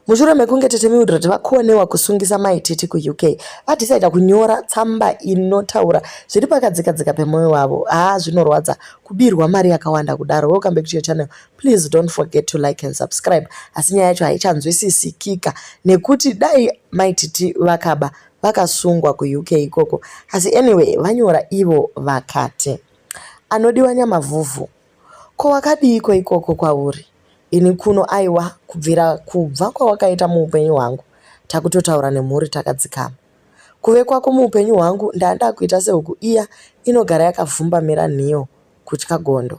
Mushure mekunge Tete Mildred vakonewa kusungisa Mai Titi kuUK, vadhisaidha kunyora tsamba inotaura zviri pakadzikadzika pemwoyo wavo. Haa zvinorwadza kubirwa mari yakawanda kudaro. Welcome back to your channel. Please don't forget to like and subscribe. Asi nyaya yacho haichanzwisisikika nekuti dai Mai Titi vakaba vakasungwa kuUK ikoko. Asi anyway, vanyora ivo vakati anodiwa Nyamavhuvhu. Ko wakadiiko ikoko kwauri? Ini kuno aiwa kubvira kubva kwawakaita muupenyu hwangu takutotaura nemhuri takadzikama. Kuve kwako muupenyu hwangu ndandakuita sehuku iya inogara yakavhumbamira nhiyo kutya gondo.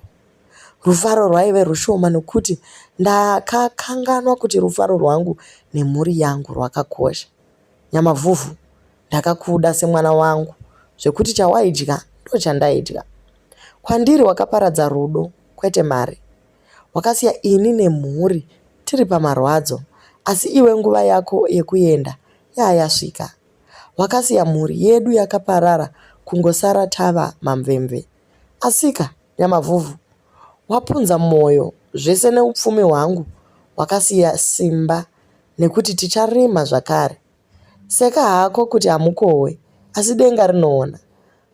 Rufaro rwaive rwushoma nokuti ndakakanganwa kuti rufaro rwangu nemhuri yangu rwakakosha. Nyamavhuvhu ndakakuda semwana wangu zvekuti chawaidya ndochandaidya. Kwandiri wakaparadza rudo kwete mari. Wakasiya ini nemhuri tiri pamarwadzo asi iwe nguva yako yekuenda yayasvika. Wakasiya mhuri yedu yakaparara kungosara tava mamvemve. Asika Nyamavhuvhu wapunza moyo zvese neupfumi hwangu wakasiya simba nekuti ticharima zvakare. Seka hako kuti hamukohwe asi denga rinoona.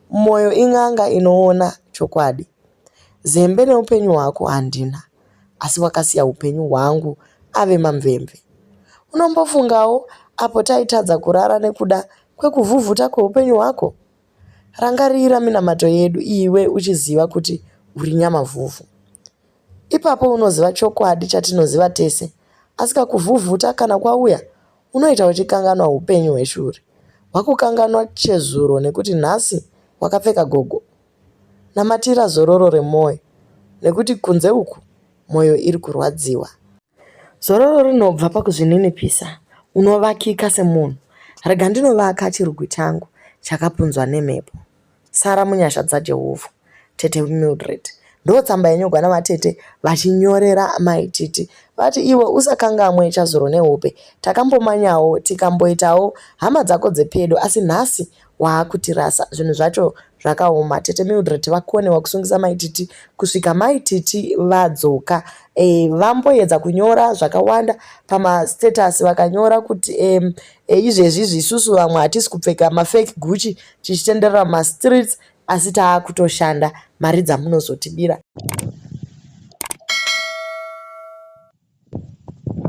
Moyo in'anga inoona chokwadi. Zembe neupenyu hwako handina asi wakasiya upenyu hwangu ave mamvemve. Unombofungawo apo taitadza kurara nekuda kwekuvhuvhuta kweupenyu hwako? Rangarira minamato yedu iwe uchiziva kuti uri nyamavhuvhu. Ipapo unoziva chokwadi chatinoziva tese asi kakuvhuvhuta kana kwauya unoita uchikanganwa upenyu hweshure. Wakukanganwa chezuro nekuti nhasi wakapfeka gogo. Namatira zororo remwoyo nekuti kunze uku mwoyo iri kurwadziwa. Zororo rinobva pakuzvininipisa, unovakika semunhu. Rega ndinovaka chirugwi changu chakapunzwa nemhepo. Sara munyasha dzaJehovha. Tete Mildred. Ndotsamba yanyogwa navatete vachinyorera mai Titi. Vati iwe usakangamwe chazuro nehope. Takambomanyawo tikamboitawo hama dzako dzepedo asi nhasi waakutirasa. Zvinhu zvacho zvakaoma. Tete Mildred vakonewa kusungisa mai Titi kusvika mai Titi vadzoka. E, vamboedza kunyora zvakawanda pamastatus vakanyora kuti e, e, izvezvi izvi isusu vamwe hatisi kupfeka mafake Gucci tichitenderera mumastreets asi taakutoshanda mari dzamunozotibira.